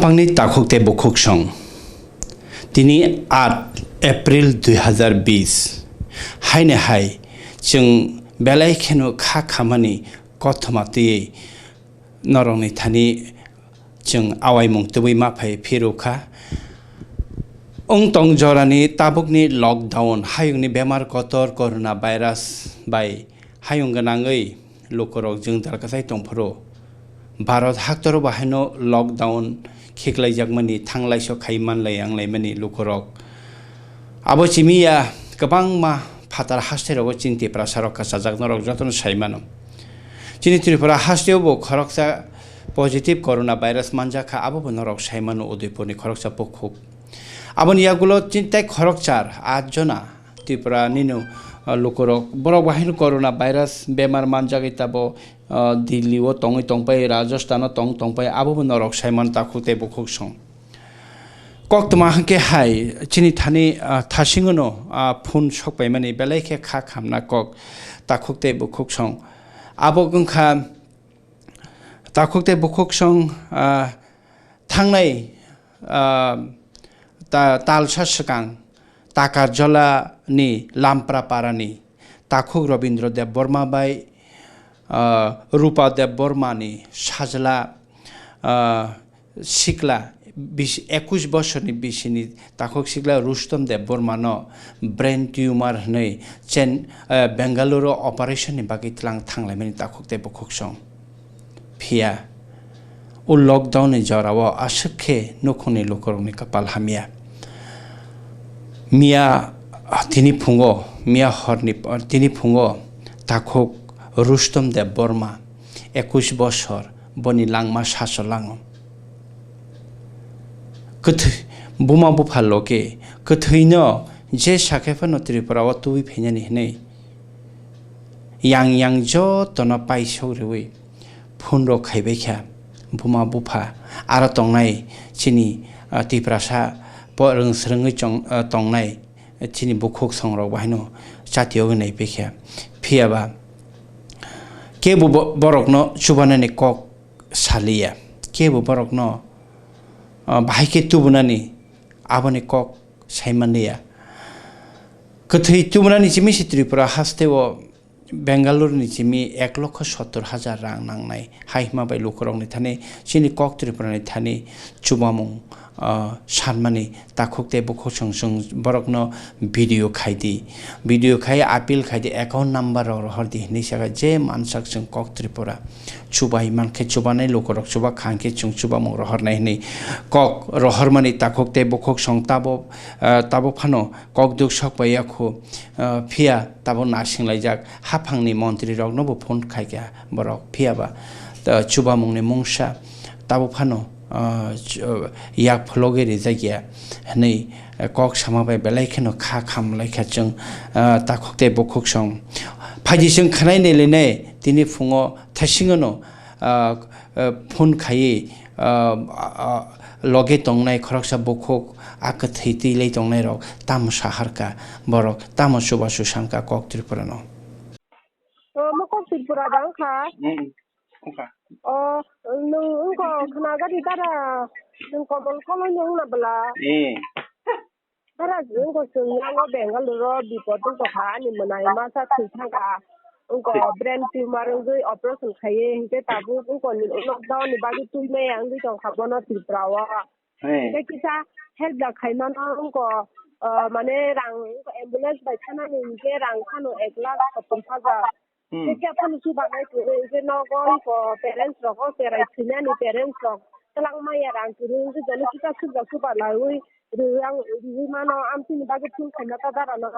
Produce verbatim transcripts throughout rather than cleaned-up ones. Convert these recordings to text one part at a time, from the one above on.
Pangni takhuk tei bukhuk song. Tini aat April dui hazar bis. Haini hai chwng belai kheno kha khamani kothoma twiwi norokni thani chwng awaimung tubui ma phai phirukha. Wng tong jorani tabukni lockdown, hayungni bemar kotor corona virus bai hayung gwnangwi lukurok jwngdal kwchai tongphuru. Bharat haktoro bo haino lockdown khiklaijakmani, thanglaiso khai manlai wnglaimani lukurok. Abo chimiya kwbangma phatar hasterogo chini Tiprasarok kwchajak norok jotono saimano. Chini Tripura hasteo bo khoroksa positive corona virus manjakha, abo bo norok saimano Udaipurni khoroksa bukhuk. Aboni yagulo chini tei khorokchar aat jona Tripura nino, ah, lukurok. Borok bahino corona virus bemar manjagwi tabo, ah, Delhi o tongwi tongpai, Rajasthan o tong tongpai, abo bo norok saiman takhuk tei bukhuk song. Koktwma hwnkhe hai chini thani, ah, thasingono, ah, phone sokpaimani belai khe kha khamna kok takhuk tei bukhuk song. Abo wngkha takhuk tei bukhuk song, ah, thangnai, ah, ta-, talsa swkang Takarjala ni Lampra Parani takhuk Robindra Debbarma bai, ah, Rupa Debbarma ni sajla, ah, sikla bis-, ekush bosorni bisini takhuk sikla Rustom Debbarma no brain tumor hwnwi chen-, ah, Bengaluru operation ni bagwi tlang thanglaimani takhuk tei bukhuk song. Phiya, o lockdown ni jorao aswk khe nukhungni lukurokni kwpal hamya. Miya tini phungo, miya horni, tini phungo takhuk Rustom Debbarma, ekush bosor, boni langma saso lango. Kwthwi, buma bupha loke, kwthwino je sakhe phano Tripura o tubui phainani hwnwi yang yang jotono paisok riwi phone rok khaibai kha buma bupha aro tongnai chini, ah, Tiprasa po-, rwng swrwngwi chong-, ah, tongnai chini bukhuk songrok bahaino chatiogwi naipai kha. Phiya ba kebo bo-, borokno chubanani kok saliya, kebo borokno, ah, bahai khe tubunani aboni kok saimaniya. Kwthwi tubunani simi se Tripura hasteo Bengaluru ni simi ek lokho sottor hajar rang nangnai. Hai hima bai lukurokni thani chini kok Tripura ni thani chubamung, ah, sanmani takhuk tei bukhuk song song borokno video khai di. Video khai appeal khai di, account number rok rohor di hinwi saka je mansak chwng kok Tripura. Chubai mankhe chubanai lukurok chuba khangkhe chwng chubamung rohornai hinwi kok rohormani takhuk tei bukhuk song tabo, ah, tabo phano kok duk sok bai yakhu, ah, phiya tabo narsing laijak. Haphangni montri rokno bo phone khaikha borok, phiya ba, ah, chubamungni mungsa tabo phano, ah, ch-, ah, yak phulogwi rijak ya hinwi, ah, kok sama bai belai kheno kha kham laikha chwng, ah, takhuk tei bukhuk song. Phaidi chwng khwnai nailainai tini phungo thaisingono, ah, ah, phone khaiwi, ah, ah, loge tongnai khoroksa bukhuk a kwthwi twi lai tongnai rok tamo saharka borok, tamo chubachu sanka kok Tripura no. O, mo kok Tripura da wngkha? Mm, wngkha. O, nwng wngkha khna gari dara, nwng Komol Koloi ni wngna bwla? Eh. Dara wngkha chwng yango Bengaluru o bipot wngkha ani mwnai masa thwi thangkha. Wngkha brain tumor wngwi operation khaiwi hinkhe tabuk wngkha ni lockdown ni bagwi twi maya wngwi tongkha bono Tripura o. He. Tei kisa help da khaimano wngkha, ah, mane rang wngkha ambulance bai thanani hinkhe rang phano ek lakh sottor hajar. Hmm. Tei khe phano chubanai kwrwi hinkhe nogo wngkha parents rogo cherai thwinani parents rok twlangmaya rang kwrwi hinkhe jono kisa sukjak chuba laiwi rwang riwi mano amchini bagwi phone khaina ta darano.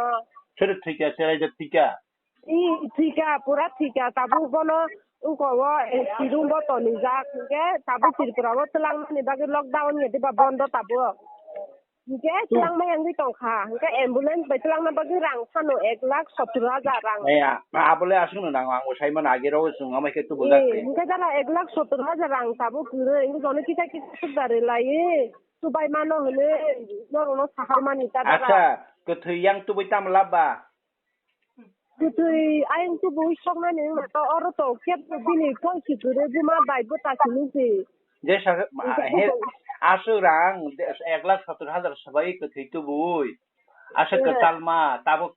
Sero thwikha, cherai jak thwikha. I thwikha, pura thwikha, tabuk bono wngkha o, eh, sirung bo tonijak, hinkhe tabuk Tripura o twlangnani bagwi lockdown ya diba bondo tabuk. Hinkhe hmm, twlangmaya wngwi tongkha, hinkhe ambulance bai twlangna bagwi rang phano ek lakh sottor hajar rang. Eh, a-, abole aswkno nango, ang bo saimano agero chwng amai khe tubujak eh, khe. Hinkhe jara ek lakh sottor hajar rang tabuk kwrwi, hinkhe jono kisa kisa sukda rwlaiwi, chubai mano hwnwi norokno saharmani ta dara. Acha, kwthwi yang tubui tamo lab ba? Kwthwi ayang tubui soknani wngma to oro to kebo bini phone si kwrwi buma bai bwta simi si. Je sa-, ma-, Hinkhe he, buphang Aswk rang de-, ek lakh sottor hajar swbai kwthwi tubui. Aswk kwchalma, tabuk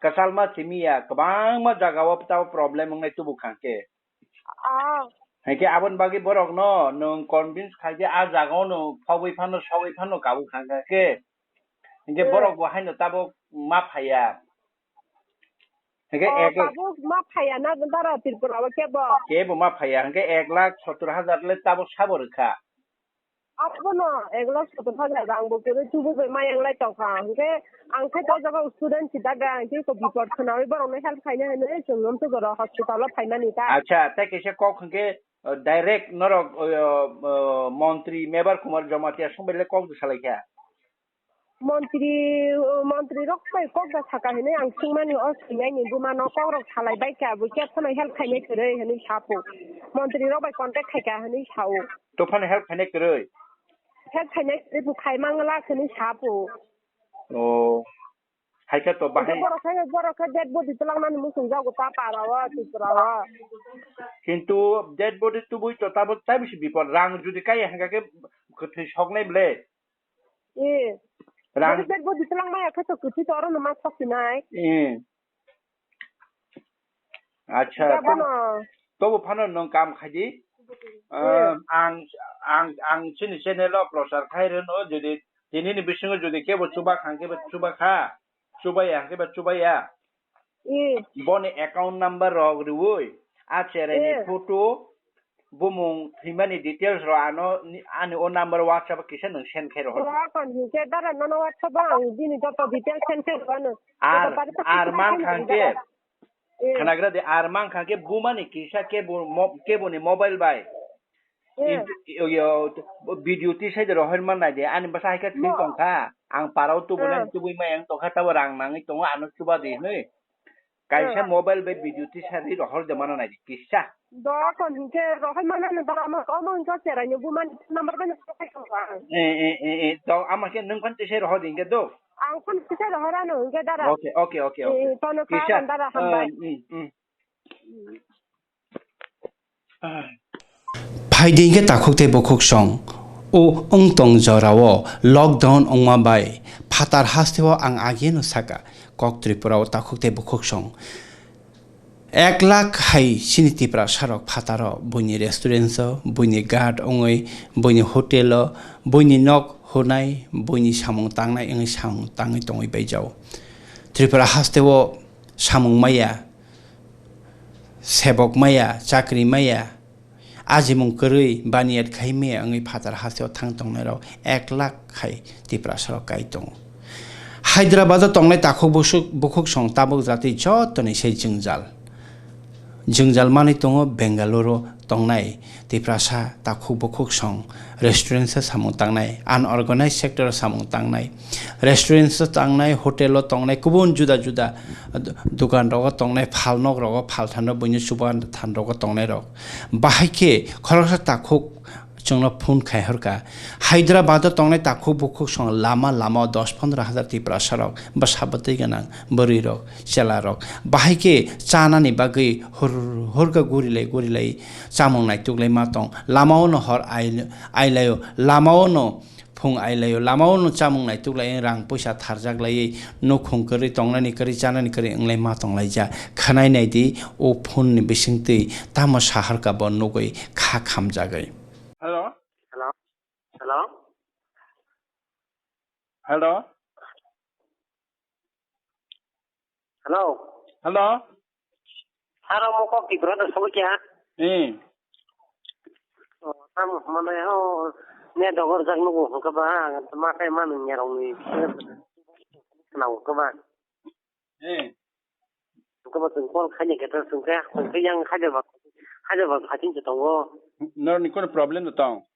kwchalma simi ya, kwbangma jagao tabuk problem wngnai tubuk kha khe. Ah. Hinkhe aboni bagwi borokno nwng convince khai khe a jagao nwng phobwi phano, sogwi phano kabuk kha khe. Hinkhe borok bo haino tabuk ma phaiya. Hinkhe Oh, ek tabuk ma phaiya na dara Tripura o kebo? Kebo ma phaiya, hinkhe ek lakh sottor hajar le tabuk sabo rwkha. Abono ek lakh sottor hajar rang bo kwrwi tubu bai mayang lai tongkha. Hinkhe ang khe o jaga student si daga, hinkhe ko bipot khwnawi borokno help khaina hinwi chwng amtwgoro hospital o phaimani ta. Acha, tei kaisa kok hinkhe, uh, direct norok, uh, uh, montri Mebar Kumar Jamatia songbai le kok salai kha. Montri, uh, montri rok bai kok da saka hinwi ang swngmani o swinai ni buma no kok rok salai bai kha, bo khe phano help khainai kwrwi hinwi sapo. Montri rok bai contact khai kha hinwi sao. To phano help khainai kwrwi? Help khainai kwrwi bo khai mangla hinwi sapo. Oh. Hai khe to bahai. Borok khe, borok khe dead body twlangnani muchung jago ta para o, Tripura o. Kintu dead body tubui to tabuk tai bisi bipot, rang judi kaya hingka khe kwthwi soknai ble. Eh. Rang. Body bag body twlang maya khe to kwthwi to oro no ma sok sinai. Eh. Acha. Tobo phano nwng kam khai di. Eh. Ah, ang, ang, ang chini channel o prochar khai rwno, jodi tini ni bisingo jodi kebo chuba kha, kebo chuba kha, chuba ya, kebo chuba ya. Eh. Boni account number rok riwi, a cherai ni photo, bumung thwimani details rok ano ni, ani o number WhatsApp o kisa nwng send khai rohor. Rohor kon hinkhe dara nono WhatsApp o ang bini joto details send khai rohor ano. Ar, ar man kha hinkhe, khwnagra de, ar man kha hinkhe bumani kisa kebo mo-, keboni mobile bai. Eh. Yo, video tisai de rohor man nai de, ani bwsa hai khe thwi tong kha. Ang parao tubunai tubui mai ang tong kha, tabo rang nangwi tongo, ano chuba di hinwi. Kaisa mobile bai video tisari rohor de mana nai kisa. Do kon hinkhe rohor mana no do ama omo hinkhe cherai no bumani number bai no sai ko ang. Eh, eh, eh, eh, do ama khe nwng phan tisai rohor de hinkhe do. Ang phan tisai rohor ano hinkhe dara. Okay, okay, okay, okay. Eh, tono kisa. Dara hambai. Ah, mm, mm. Phaidi hinkhe takhuk tei bukhuk song o wng tong jorao lockdown wngma bai phatar hasteo ang ageno saka kok Tripura o takhuk tei bukhuk song ek lakh hai chini Tiprasa rok phataro buini restaurant o, buini guard wngwi, buini hotel o, buini nok hwnai, buini samung tangnai wngwi samung tangwi tongwi baijao. Tripura hasteo samung maya, sebok maya, chakri maya, ajimung kwrwi, baniyat khai maya wngwi phatar hasteo thang tongnairok ek lakh hai Tiprasarok kai tongo. Hyderabad o tongnai takhuk busuk-, bukhuk song tabuk jatwi jotoni se jwngjal. Jwngjal manwi tongo Bengaluru o tongnai Tiprasa takhuk bukhuk song, restaurant o samung tangnai, unorganized sector o samung tangnai, restaurant o tangnai, hotel o tongnai, kubun juda juda d-, dukan rogo tongnai, phalnok rogo, phalthan rok, buino chuba than rogo tongnai rok. Bahai khe khoroksa takhuk chwngno phone khai horkha, Hyderabad o tongnai takhuk bukhuk song lama lama o dos pondro hajar Tiprasa rok bwsa bwtwi gwnang bwrwi rok, chwla rok bahai khe chanani bagwi hur hurkha gurilai gurilai chamung naituk lai ma tong. Lama o no hor ai, ai lai o, lama o no phung ai lai o, lama o no chamung naituk lai rang puisa tharjak lai nukhung kwrwi tongnani kwrwi chanani kwrwi wng lai ma tong lai ja. Khwnai nai di o phone ni bising twi tamo sa horkha bo nugwi kha khamjagwi. Hello? Hello? Hello? Hello? Hello? Hello? Sir, omo kok Tripura da sobo kya? Eh. Oh, tamo, mane, oh, ne dogor jak nugo, hwnkhe ba, ang ma khe manu nyarong ni, na hwnkhe ba. Eh. Hwnkhe ba chwng call khaini khe to chwng khe, chwng khe yang Hyderabad, Hyderabad phaising se tongo. Norokni kono problem da tong?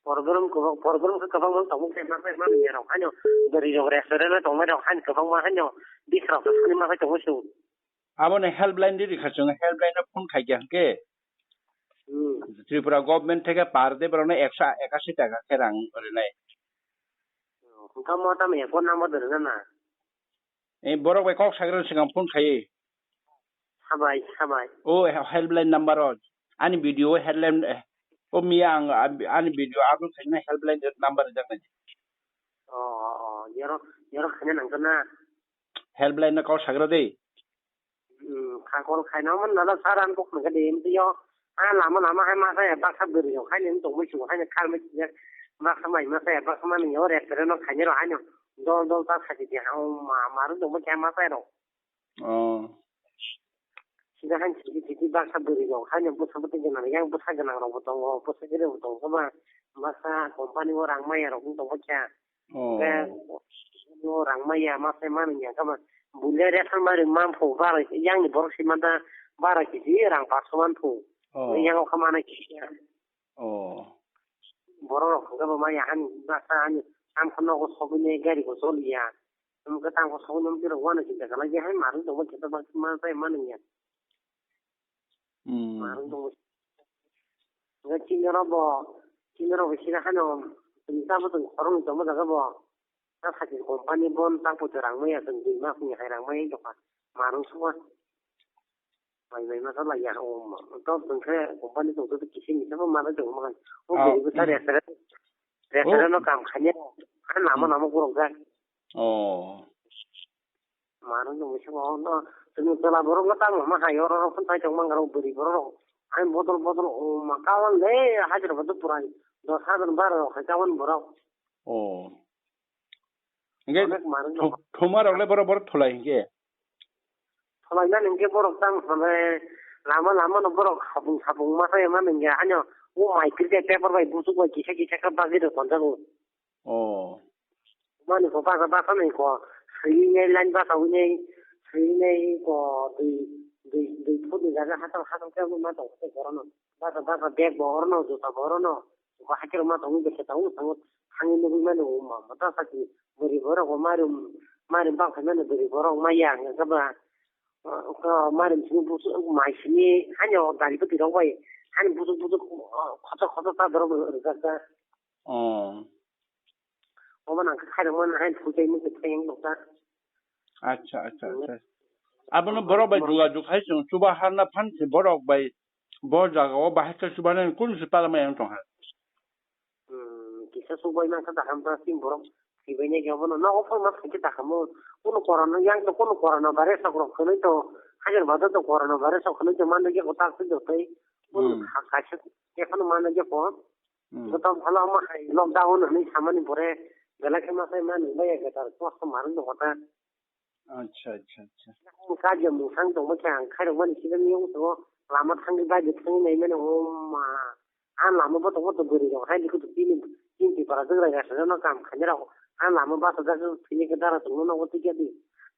Problem kwbang, problem khe kwbangma tongmung khe ma, ma, ma, rok haino, bwrwi rok restaurant o tongnai rok haino kwbangma haino, bis rok sani ma tongo chwng. Aboni helpline di rikha chwng, helpline o phone khai kha hwnkhe. Hmm. Tripura government theke per day borokno ekso ekasi taka khe rang rinai. Hwnkhe mo tamo phone number da rwna na? Eh, borok bai kok sagrani swkang phone khai. Hambai, hambai. O, he-, helpline number o. Ani video o headline, eh, O miya ang, ang, ani video upload khaina helpline number rijak nai. O, o, o, yoro, yoro khaina nangkha na? Helpline no kok sagra de. Hmm, kha call khaina man nala sir an kok nangkha de, em tiyo. A lama lama hai ma saya baksa bwrwi rok hai nang tongmai sugo hai nang kharmai sijak. Baksa mai ma saya baksa ma nang yo restaurant no khaina rok hai nang dol dol ta khaji de ha o ma, ma rok tongmai kha ma saya rok. Oh. Sida han sidi sidi baksa bwrwi rok, haino bwsa bwtwi gwnang, yang bwsa gwnang rok bo tongo, bwsa gwnang bo tongo, kama baksa company o rang maya rok wng tongkha. Oh. Khe no rang maya, ma se mani ya, kama bulia ration mari mamphu, bara yang ni borok si manta bara kisi rang paso mamphu. Oh. Yang o kama na kisi. Oh. Borok rok hwnkhe bo maya hani baksa hani samkha nogo sogwini gari bo choliya. Nwng kwtang bo sogwi nwng twi rok uanw chinta khlai di hai marwng tongma khe to baksa ma tei mani ya. Hmm. Marwng tongma. Nwng chini rok bo, chini rok bo sida hano, chwng tamo chwng khoroknwi tongma jaga bo. Ta sakhe company bon tang puto rang maya chwng dui mas ni hai rang maya tongkha. Marwng songma. Mai mai ma salai ya o ma. To tong khe company tong to kisi ni sabo ma tong ma. O Ah, gari ko ta mm. restaurant. Restaurant no kam khanya. Kan lama Mm. lama kurok jak. Oh. Mano no misi ko no. Tini tola borok no tamo ma hayo ro ro phun tai tong mangaro buri borok. Ai botol botol o ma kawan le hajar botol purai. Dos hajar baro khai kawan borok. Oh. Hingke Onek marwng thum-, thuma rok le borok, borok thulai hingke. Thulaimani hingke borok tang hwnle lama lama no borok hapung sapung ma sai mani hingke haino o mai kwrwi paper bai buchuk bai kisa kisa khe bagwi rw tonjago. Oh. Mani ko basa basa nai ko swi nai line basa wi nai swi nai ko dui dui dui foot ni jaga hasal hasal khe ma tong khe borok no. Basa basa bag bo orono, juta bo orono. Bo hakhe rwma tongo, bwkhe tongo, tongo, thangwi nugwi mano, o ma, ma ta sakni bwrwi borok bo mari, mari bang khai mano bwrwi borok ma ya hwnka khe ba, ah, khe mari simi busu, mai simi, hani o dari bwtwi rok bai, hani busu, busu, ah, khoto, khoto ta borok rwjak ta. Oh. Obo nang khe khairokma nahai thujai mung khe thayang nukha. Acha, acha, acha. Abono borok bai jogajog hai chwng chuba harna phan se borok bai bo jaga o bahai khe chuba nai kun se pala mai ang tong ha. Hmm, kisa chubai mang kha da ham ta sing borok sibai nai khe obono nogo phang ma thang khe da hamo. Kuno corona yang to kuno corona virus rok khwnwi to hajar bado to corona virus rok khwnwi to man khe ko tak se jotai. Kuno Hmm. kha kaisa ekhano man khe ko. Hmm. Joto bhalo omo hai lockdown hwnwi samani pore belai khe ma sai ma nung bai ya khe tar kosto marwng tong kha ta. Acha, acha, acha. Kajia mung sang tong ma khe ang khairok mani sida miyung tongo lama thangwi bai de thangwi nai mani o ma. A lama bo tongo to bwrwi rok hai dikhu to tini tin ti para jwk rai gasa no kam khainai rok. A lama basa jak phini khe dara tongno nogo twi khe di.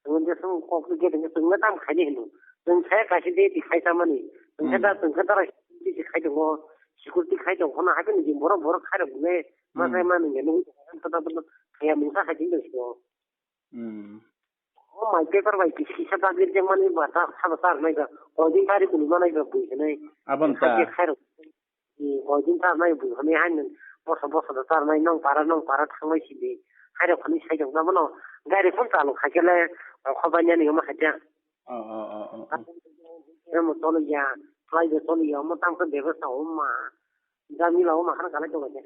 Tongno je song kok twi khe tongno tongno tam khainai hino. Tong khe kaisa de ti khai samani. Tong khe Hmm. da tong khe dara ti khai tongo. Security khai tong khono hai phini borok borok khairok ne. Ma Hmm. khai mani nge nung ta ta ta kaya mung sa khai tin do. Hmm. O mai paper bai kisa kisa bagir jeng mani ba ta sabo sar nai ga. Koi din tari kunu manai ga bui hinai. Abon ta. Hakhe khairok. I koi din tar nai bui hinai hain bosa bosa da tar nai nong para nong para thangnai sidi. Hairok khani sai jok na bono. Gari phone chalu khaikele, o, khobai nani ma khaja. Oh, oh, oh, oh, oh. Mo tolo ya, fly de tolo ya, mo tam ko bebas ta o ma. Jamila o ma khana kala to ga.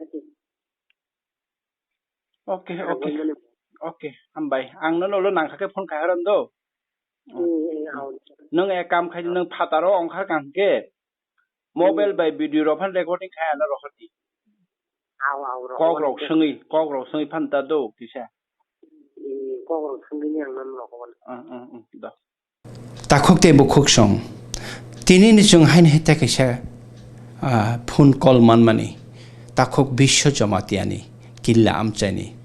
Okay, okay. Okay, hambai. Ang nono ulo nangkha khe phone khai haron do. Nwng ek kam khai, nwng phataro ongkhar kang khe mobile bai video rok phan recording khai ano rohor di. Kok rok sengwi, kok rok sengwi phan ta do kisa. Kok rok sengwi ni ang nono rohor. Ang, ang, ang, do. Takhuk tei bukhuk song. Tini ni chwng haino hai tei kaisa, ah, phone call manmani. Takhuk Biswa Jamatia ni, Killa Amchai ni.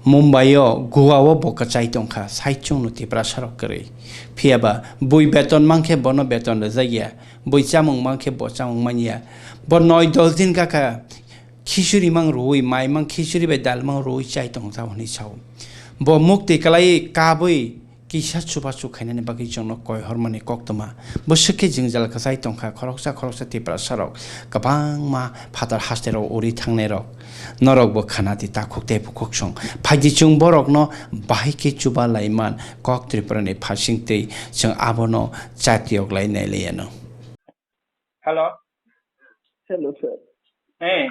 Mumbai o, Goa o bo kwchai tongkha, saichung no Tiprasa rok kwrwi. Phiya ba bui beton mankhe bono beton rwjak ya, bui chamung mankhe bo chamung manya. Bo noi dos din kaka khichuri mang rwui, mai mang khichuri bai dal mang rwui chai tongkha hwnwi sao. Bo mukti kwlai kabui, kisa chubachu khainani bagwi chwngno koi hormani koktwma. Bwswk khe jwngjal kwchai tongkha khoroksa khoroksa Tiprasa rok, kwbangma phatar haste rok uri thangnai rok. Norok bo khana di takhuk tei bukhuk song. Phaidi chwng borokno bahai khe chuba lai man kok Tripura ni phasing tei chwng abono chatiyok lai nai lai ano. Hello. Hello, sir. Hey.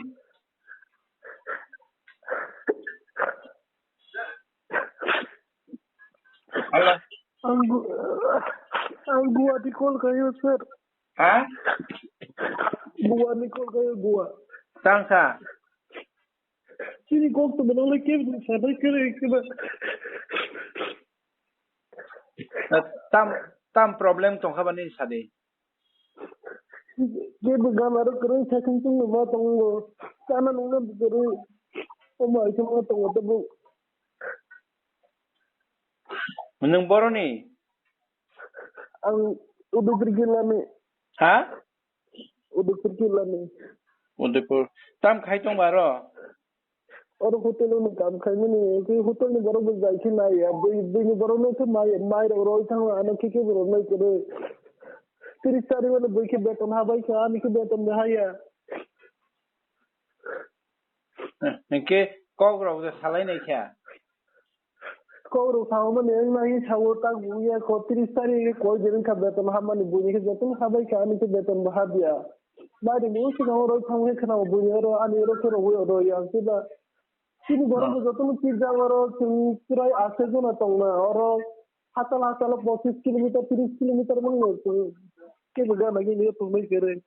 Hello. Ang gu-, ang Guwahati call kayo, sir. Ha? Guwahati call kayo, Guwa. Tang sa? Chini kok to belong le ke sa bai kere ke ba. Tam, tam problem tong kha bani sadi. Kebo gana ro kwrwi sakhen chwngno ma tongo. Chana nungna bwrwi. Omo hai khe ma tongo tabuk. Nwng boroni? Ang Udaipur jilani. Ha? Udaipur jilani. Udaipur. Tam khai tong baro? Oro hotel o kam khaimani, tei hotel ni borok bo jai khe nai ya, bui, bui ni borok no khe mai, mai rok roi thango, ano khe khe borok nai kwrwi. Tris tarik o no bui khe beton ha bai kha, ani khe beton bo ha ya. Hwnkhe kok rok je salai nai kha. Kok rok sao mani wng nai sao tak buya kho tris tarik khe koi je wng kha beton ha mani bui ni khe beton ha bai kha, ani khe beton bo ha ya. Mai rok ni swkang roi thang khe khna bui ni oro ani oro khe rogwi oro yang khe ba. Chini borok bo jotono pirjak oro chwng chwrai aswk jona tongna oro hachal hachal o pochis kilometer tris kilometer mangno chwng kebo gana gini o tongnai kwrwi.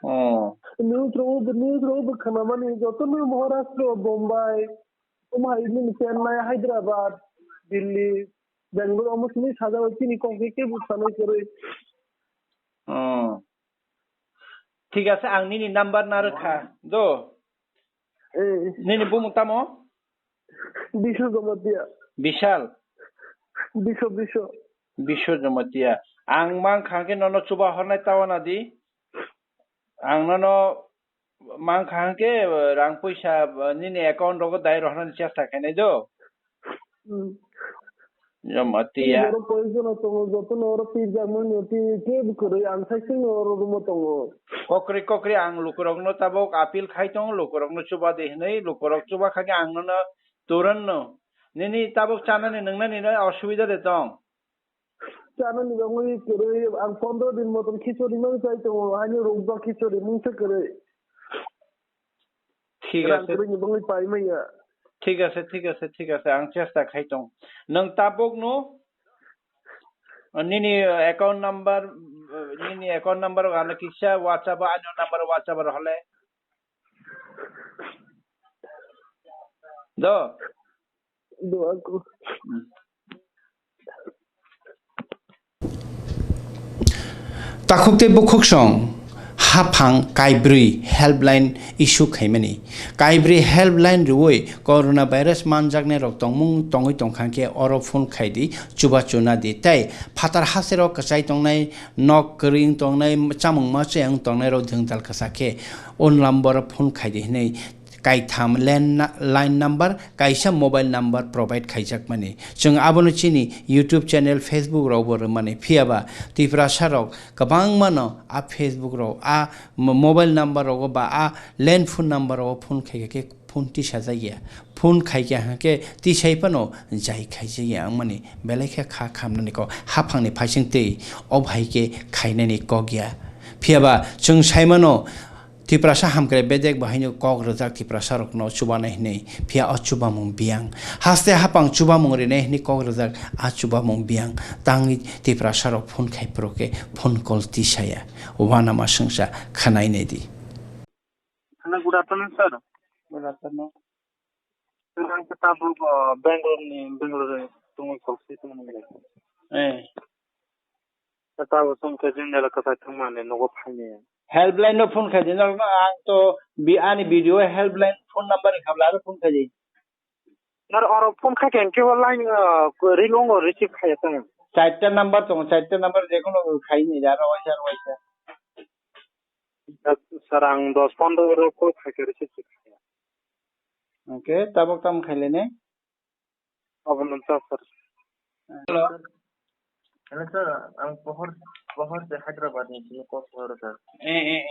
Oh. News rok, news rok bo khwnamani jotono Maharashtra, Bombay, omo hai nini Chennai, Hyderabad, Delhi, Bangalore omo simi sajao chini kok khe kebo sanai kwrwi. Oh. Thik ase, ang nini number narwkha do. Eh. Nini bumung tamo? Bisho Jamatia. Bishal? Bisho, Bisho. Bisho Jamatia. Ang mankha khe nono chuba hornai tawana di. Ang nono mankha khe rang puisa nini account rogo dai rohornani chesta khainai do. Hmm. Jamatia. Oro koi jona tongo, jotono oro pirjak mani, tei kebo kwrwi, ang sai chwngno oro room o tongo. Kokri kokri ang lukurokno tabuk appeal khai tongo, lukurokno chuba di hwnwi, lukurok chuba kha khe ang nono turanno. Nini tabuk chanani nwngnani no osubida de tong? Chanani bagwi kwrwi, ang pondro din motom khichori mang chai tongo, haino rukba khichori mungsa kwrwi. Thik ase. Rang kwrwini bagwi pai manya. Thik ase, thik ase, thik ase. Ang chesta khai tong. Nwng tabuk no, nini account number, nini account number ano kisa WhatsApp o, ano number WhatsApp o hole. Do. Doaku. Takhuk tei bukhuk song haphang kaibrwi helpline issue khaimani. Kaibrwi helpline rwui coronavirus manjaknai rok tongmung tongwi tongkha khe oro phone khaidi, chuba chuna di tei phatar hasero kwchai tongnai, nok kwrwi wng tongnai, chamung ma chaya wng tongnai rok dwngdal kwsa khe o number o phone khaidi hwnwi kaitham len-, line number, kaisa mobile number provide khaijakmani. Chwng abono chini YouTube channel, Facebook rogo rwmani. Phiyaba Tiprasa rok kwbangmano a Facebook rok, a mo-, mobile number rogo ba a land phone number rogo phone khaikha khe phone tisajakya. Phone khaikha hwnkhe tisai phano jai khaijakya wngmani. Belai khe kha khamnani kok, haphangni phaising twi o bahai khe khainani kok ya. Phiyaba chwng saimano, Tiprasa hamkrai bedek bo haino kok rwjak Tiprasa rokno chubanai hwnwi, phiya o chubamung biyang. Haste hapang chubamung rinai hwnwi kok rwjak a chubamung biyang. Tangwi Tiprasa rok phone khai phuru khe phone call tisaya. Uanama swngsa khwnainai di. Hello, good afternoon, sir. Good afternoon. Sir, ang khe tabuk, uh, Bangalore ni, Bangalore ni tongwi kok si tongmani. Eh. Tabuk chwng khe jindala kwchai thwngmani nogo phaini. Helpline no phone khai di, no, no, ang to bi-, ani video helpline phone number rikha bla aro phone khai di. Sir, oro phone khai khe hwnkhe o line, uh, ring ongo receive khaiya tong. Charta number tongo, charta number jekono khai ni da, aro waisa, aro waisa. Sir, ang dos pondro oro call khai khe receive khaiya. Okay, tabuk tamo khai le ne? Abono cha, sir. Hello. Hello, sir. Ang pohor, pohor se Hyderabad ni sini call pohor, sir. Eh, eh, eh.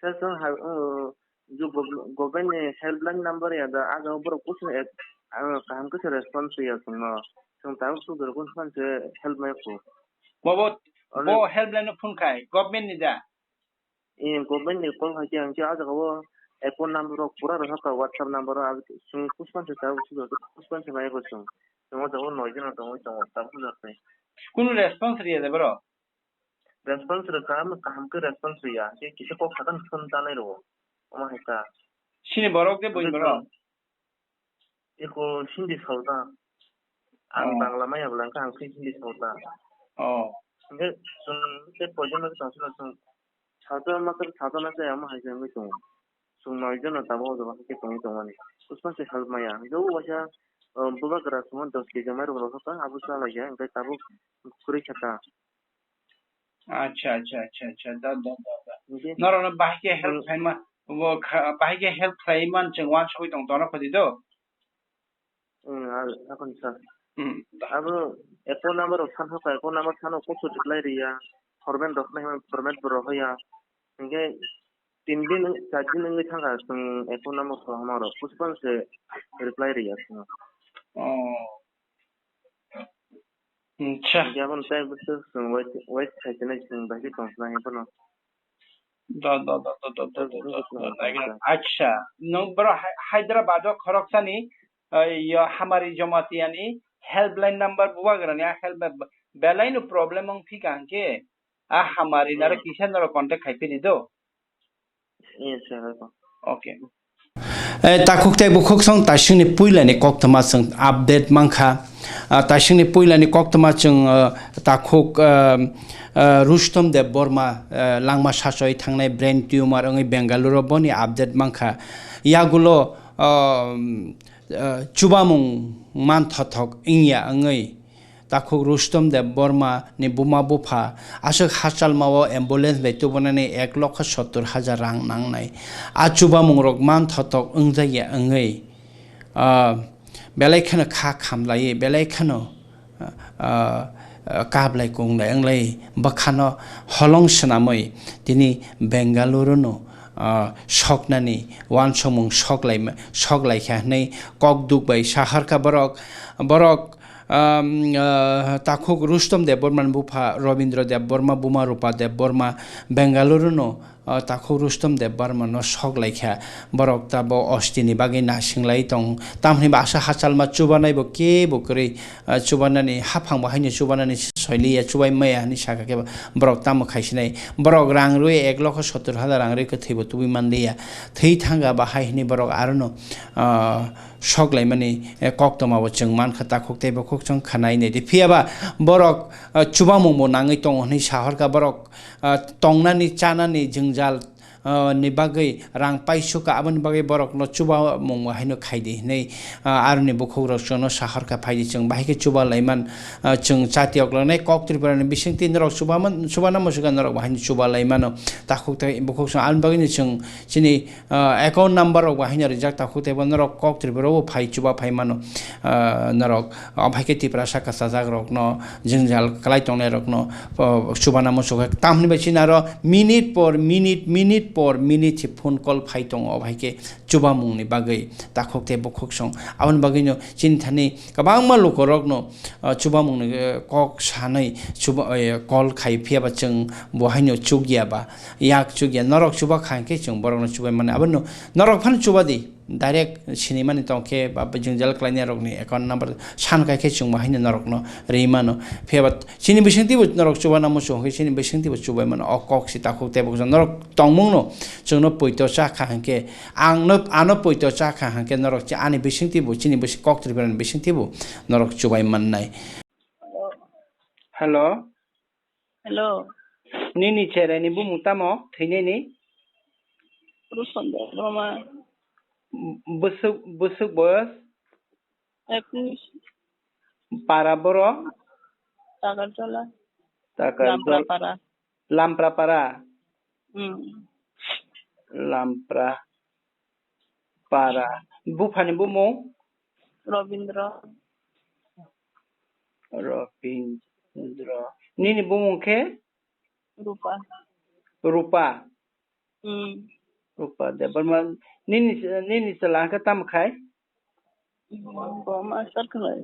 Sir, sir, ha, uh, jo gov-, government ni helpline number ya da, aga borok kuchung ek, ah, kaham khe response ya sungno. Sung tang su borok kuchung se help mai ko. Bobo, Olo- bo helpline no phone khai, government ni da? Eh, government ni call hai khe ang khe ah jaga o account number rok pura rwkha ka WhatsApp number o, ah, chwng Pushpan se ta, Pushpan se mai bo chwng. Chwng o jaga o noi jona tongwi tongo, tabuk jak tei. Kunu response riya de bro? Response rwkha, kaham khe response riya. Khe kisa kok sakha phone chanai rwo. Omo hai ta. Sini borok de buini borok? Eko Hindi salta. Ang Oh. Bangla maya bwla, ang khe Hindi salta. Oh. Hingke chwng tei poisa no tong sino chwng salta ma khe salta na chaya ma hai se wngwi tongo. Chwng noi jona tabuk o jaga khe tongwi tongmani. Puspa se help maya. Hingke o waisa, uh, bubagra chwng dos kg mai rok rw kha, abo cha lai ya, hingke tabuk kwrwi kha ta. Acha, acha, acha, acha. Da, da, da, da. Hingke Norok no bahai khe help Hmm. khlai ma, bo kha-, bahai khe help khlai man chwng uansugwi tong tono khodi do. Hmm, a-, akon sa. Hmm. Abo account number rok san hoka, account number sano kok reply riya. Format rok nai format bo rw ya. Hingke tin din, char din wngwi thangkha chwng account number rok hamaro. Puspan se reply riya chwng. Oh. Acha. Hingke aboni tei bwswk chwng wait, wait khai tongnai chwng bai khe tong swnai hwnphano. Do, do, do. Acha, nwng boro Hy-, Hyderabad o khoroksani, eh, yo Hamari Jamatia ni helpline number bubagrani a help, belai no problem wng phi ka hwnkhe a Hamari naro Hmm. kisa naro contact khai phiri do. Yes, sir. Okay. Eh, takhuk tei bukhuk song taisingni puilani koktwma chwng update mankha. Ah, taisingni puilani koktwma chwng, ah, takhuk, ah, ah, Rustom Debbarma, ah, langma sachoi thangnai brain tumor wngwi Bengaluru boni update mankha. Yagulo, ah, ah, chubamung manthothok wngya wngwi takhuk Rustom Debbarma ni buma bupha aswk hachalma o ambulance bai tubunani ek lokho sottor hajar rang nangnai. A chubamung rok manthothok wngjakya wngwi, ah, belai kheno kha khamlaiwi, belai kheno, ah, ah, kablai kunglai wnglai bwkhano holong swnamwi tini Bengaluru no, ah, soknani uansukmung sok lai, sok laikha hwnwi kok duk bai saharkha borok, borok um, ah, takhuk Rustom Debbarma ni bupha Robindra Debbarma, buma Rupa Debbarma, Bengaluru no, ah, takhuk Rustom Debbarma no sok laikha. Borok ta bo osti ni bagwi nasing lai tong. Tamni ba asa hachalma chubanai bo kebo kwrwi, ah, chubanani haphang bo haino chubanani soiliya, chubai maya hinwi sakha khe borok tamo khaisinai. Borok rang rwi ek lokho sottor hajar rang rwi kwthwi bo tubui manliya. Thwi thangkha ba hai hinwi borok arono, ah, sok laimani, eh, koktwma bo chwng mankha, takhuk tei bukhuk chwng khanai nai di. Phiya ba borok, ah, chubamung bo nangwi tongo hinwi sahorkha borok, ah, tongnani, chanani jwngjal, ah, ni bagwi rang paisukha, aboni bagwi borokno chubamung bo haino khaidi hinwi, ah, aroni bukhuk rok chwngno sahorkha, phaidi chwng bahai khe chuba laiman, ah, chwng chati oklangnai kok Tripura ni bisingtwi norok chubaman, chubana muchungkha norok bo haino chuba laimano takhuk tei bukhuk chwng. Aboni bagwino chwng chini ah, account number rok bo haino rijak takhuk tei bo norok kok Tripura o phai chuba phai mano, ah, norok, ah, phai khe Tiprasa kasajak rokno, jwngjal kwlai tongnai rokno, ah, chubana muchungkha. Tamni bai chini aro minute por minute, minute por minute se phone call phai tongo, o hai khe chubamungni bagwi takhuk tei bukhuk song. Aboni bagwino chini thani kwbangma lukorokno, ah, chubamungni, eh, kok sanwi chuba, eh, call khai phiya ba chwng bo haino chukya ba. Yak chukya, norok chuba kha hwnkhe chwng borokno chubai mani. Abono norok phano chuba di, direct sinimani tongkhe ba jwngjal klainai rokni account number san kaikhe chwng bo haino norokno rwi mano. Phiya ba chini bisingtwi bo norok chubana muchung hwnkhe chini bisingtwi bo chubai mano. O kok si takhuk tei bo norok tongmungno chwngno poito cha kha hwnkhe, angno, ano poito cha kha hwnkhe norok ani bisingtwi bo chini bising kok Triprani bisingtwi bo norok chubai mannai. Hello. Hello. Nini cheraini bumung tamo thwinani? Rustom Debbarma. Bwswk, bwswk boyos? Ekus. Para boro? Takarjala. Takarjala. Lamprapara. Lamprapara. Hmm. Lampra. Para. Buphani bumung? Robindra. Robindra. Nini bumung khe? Rupa. Rupa. Hmm. Rupa Debbarma. Nini, nini chwla khe tamo khai? Bo master khlai.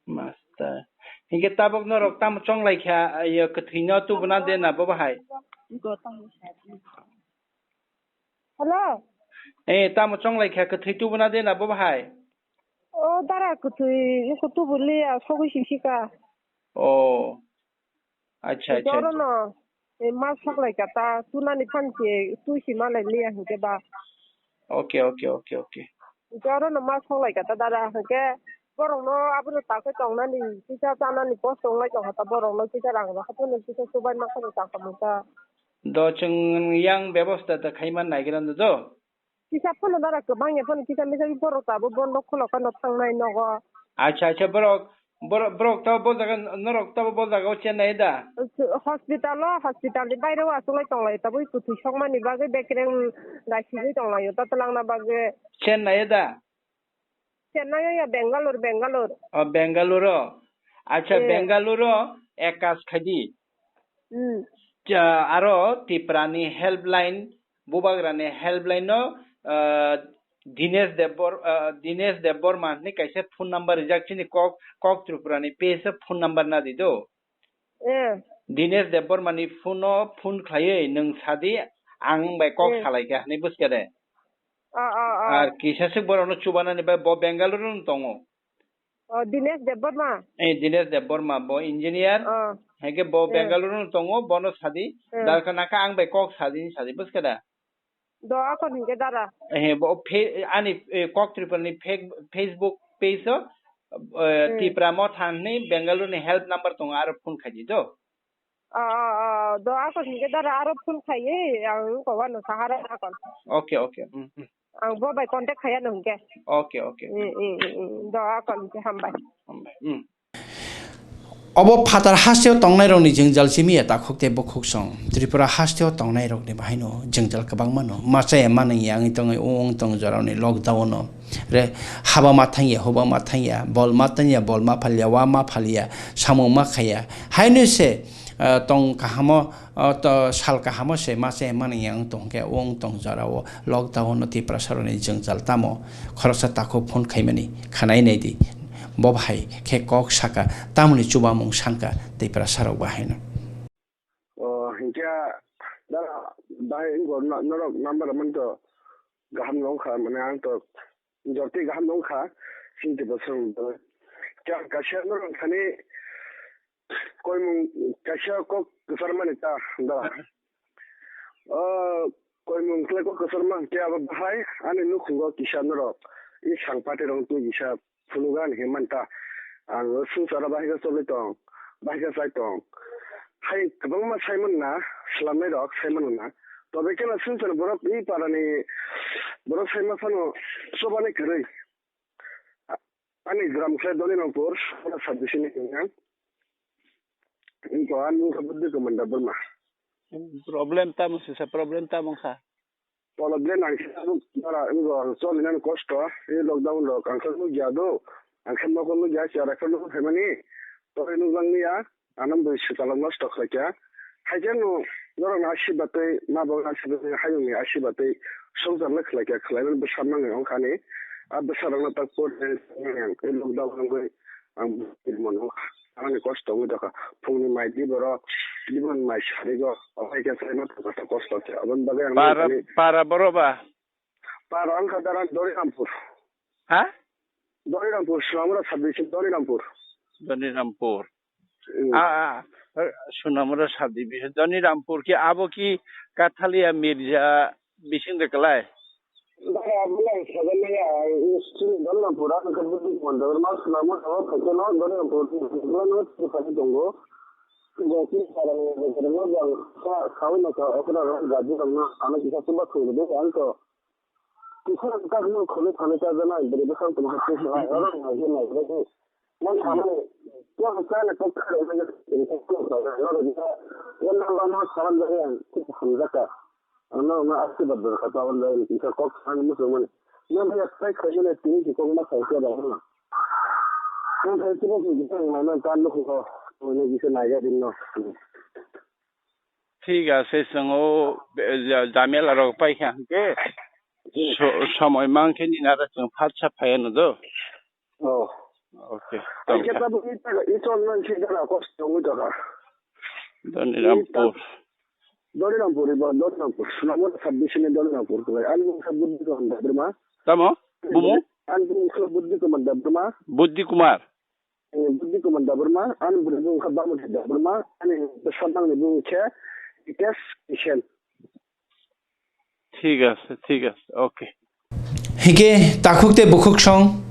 Master. Hinkhe tabuk norok tamo chonglai kha, yo kwthwino tubuna de na bo bahai? Go tamo. Hello? Eh, tamo chonglai kha, kwthwi tubuna de na bo bahai? O, dara kwthwi, eko tubu liya, sogwi sisika. O, acha, acha, acha. Jorono, eh, ma soklai kata, tunani phansi, tu si malai liya hinkhe ba. Okay, okay, okay, okay. Jorono ma soklai kata dara, hinkhe borokno abono takhe tongnani, kisa chanani post tonglai tongkha ta, borokno kisa rang rwkha, tini kisa chubaima khani tangkha mungsa. Do chwng yang bebosta da khaiman naigra do. Kisa phano dara kwbangya phano kisa misa borok tabuk bondo khulokano thangnai nogo. Acha, acha, borok, borok, borok tabuk bo jaga, norok tabuk bo jaga o Chennai da? Hospital o, hospital ni baire o achugwi tonglai tabuk kwthwi sokmani bagwi bekereng daisigwi tonglaio ta twlangna bagwi. Chennai da? Chennai o ya, Bangalore, Bangalore. O, Bangalore o. Acha, eh. Bangalore o ekas khaidi. Hmm. Cha, aro Tipra ni helpline, Bubagra ni helpline no, ah, Dinesh Debbar-, ah, Dinesh Debbarma ni kaisa phone number rijak chini kok, kok Tripura ni page o phone number na di do. Eh. Dinesh Debbarma ni phone o phone khlaiwi nwng sadi ang bai kok eh. Salai kha hinwi buskha de. Ah, ah, ah. Ar kisa swk borok no chubanani bai bo Bangalore no tongo. Oh, Dinesh Debbarma? Eh, Dinesh Debbarma, bo engineer. Oh. Henge bo eh. Bangalore no tongo, bono sadi. Eh. Dalka naka ang bai kok sadi, sadi, buskha da? Do akon hingke dara. Eh, bo phe-, ani, eh, kok Tripura ni fe-, Facebook page o, eh, hmm. Tipra Motha ni Bangalore ni help number tongo, aro phone khaidi do. Ah, ah, ah, do akon hingke dara aro phone khaiye, ang ko wano sahara akon. Okay, okay. Mm, mm. Ang bo bai contact khaiya no hingke. Okay, okay. Mm, mm, mm, mm. Do akon hingke hambai. Hambai. Mm. Obo phatar hasteo tongnairokni jwngjal simi ya takhuk tei bukhuk song. Tripura hasteo tongnairokni bahaino jwngjal kwbangma no. Machaya manwngya wngwi tongwi wng tong jorani lockdown no. Re haba ma thangya, huba ma thangya, bol ma thangya, bol ma phalya, wa ma phalya, samung ma khaya. Haino se, ah, tong kahamo, ah, to sal kahamo se machaya manwngya wng tong khe wng tong jorao lockdown no Tiprasarokni jwngjal tamo khoroksa takhuk phone khaimani khanai naidi. Bo bahai khe kok saka, tamoni chubamung sangka Tiprasarok bahaino. O, hinkhe dara bahai wngkha no-, norok number mani to kaham no wngkha, mane ang to jorti kaham no wngkha, chini Tiprasarok. Kya kaisa norok thani koimung kaisa kok kwchar mani ta dara. O koimung khlai kok kwchar man khe abo bahai ani nukhungo kisa norok i sang party rok twi kisa phunukgo ani hinwi manta. Ang swngcharo bahai khe choli tong, bahai khe chai tong. Hai kwbangma saimano na, swlamnai rok saimano na. Tobe khe no swngchar borok i parani borok saima phano chobani kwrwi. Ani gram khe Donirampur, sub division ni hwnka. Wngkha ani wngkha Buddhi Commander Burma. Problem tamo sisa, problem tamo wngkha? Problem ang khe tabuk bara wngkha, ang choli nani kosto, e lockdown rok ang khe nukya do, ang khe nokol nukya, chwrai khe nokol phaimani, tei nuklang liya. Ano bui swkang nosto khlaikha. Haikhe no norokni asibatwi, ma bangni asibatwi, hayungni asibatwi swngchar le khlaikha, khlaimani bwsa mangwi wngkhani. A bwsarokno tak pori lockdown wngwi ang mano ani kosto wngwi dokha. Phungni mai di borok, dibon mai sarigo, ohaikhe sai no thangkha kosto khe. Aboni bagwi ang para, nini para boro ba? Para wngkha dara Dorirampur. Ha? Dorirampur, Sonamura subdivision, Dorirampur. Dorirampur. Mm. Ah, ah, eh, Sonamura subdivision. Dorirampur ki abo ki Kathalia Mirza bising de kalai? Dara abo lai sagal lai ya, eh, sini Dorirampur, ah, ke budi mon, Dorirampur, Sonamura, abo ke no, Dorirampur, Dorirampur, Dorirampur, tongo. Go ki para ni, go ki para ni, sa, sa, sa, okra, gaji, ano kisa suba, suba, ang to. Kisa kakno kholo thani chajaknai, bwrwi bwsang tongma khe twi hai, oro nai khe nai khe. Nang samani, yang chana kok kha, yang kok kha, yang kok kha, yang kok kha, yang nang bang nang salam jagwi ang kisa hamjakha. Ang norokno asirbad dorkha, tabok jagwi kisa kok samani muchungmani. Nang bai sai khaimani tini si kok ma khai khe ba hwnwi. Nang khai kisa si kisa nang nang kan nukho, nang kisa naiya rinno. Thik ase, chwng o, eh, ja-, jamela rok pai kha hwnkhe, hmm, so-, somoi mankhe nini aro chwng phatsa phaiya no do. Oh. Okay, tongkha. Tabuk i chol nang khe gana kosto wngwi tongkha. Doni Rampur. Dolinampur, ibo Dolinampur. Sunamura sub-division ni Dolinampur kwlai. Ani bumung khe Buddhi Kumar Debbarma. Tamo? Bumung? Ani bumung khe Buddhi Kumar Debbarma. Buddhi Kumar. Eh, Buddhi Kumar Debbarma. Ani bumung khe Bamati Debbarma. Ani bwsarnangni bumung khe Hitesh Kishen. Thik ase, thik ase. Okay. Hingke takhuk tei bukhuk song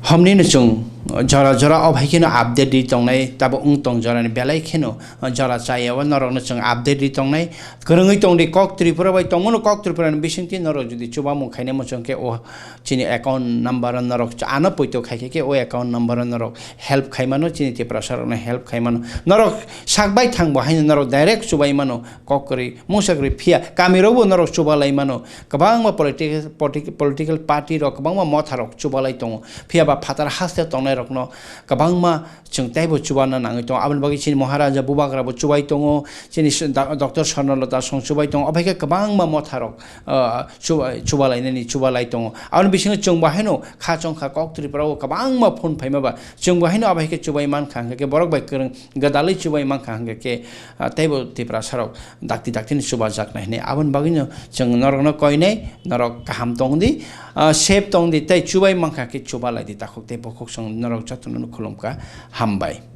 homni no chwng jora jora o hai kheno update ri tongnai, tabo wng tong jora ni belai kheno jora chaya o norok no chwng update ri tongnai. Kwrwngwi tong di kok Tripura bai tongmano, kok Tripura ni bisingtwi norok jodi chubamung khainai muchung khe o chini account number o norok ano poito khai khe o account number o norok help khai mano, chini Tiprasa rok no help khai mano. Norok sak bai thang bo haino norok direct chubai mano. Kok kwrwi, mungsa kwrwi phiya, kamirokbo norok chubalai mano. Kwbangma political, politi-, political party rok, kwbangma motha rok chubalai tongo. Phiya ba phatar haste tongnai rokno kwbangma chwng teibo chubana nangwi tongo. Aboni bagwi chini Maharaja Bubagra bo chubai tongo, chini s-, da-, Doctor Swarnalata song chubai tongo. Obo hai khe kwbangma motha rok, ah, chuba-, chubalainani chubalai tongo. Aboni bisingo chwng bo haino kha chong kha kok Tripura o kwbangma phone phaima ba chwng bo haino abo hai khe chubai man kha, hwnkhe borok bai kwrwng gwdalwi chubai mankha, hwnkhe khe, ah, teibo Tiprasa rok dakti dakti ni chubajaknai hinwi. Aboni bagwino chwng norokno koinai, norok kaham tong di, ah, safe tong di, tei chubai mankha khe chuba lai di takhuk tei bukhuk, chwng norok jotono khulumkha, hambai.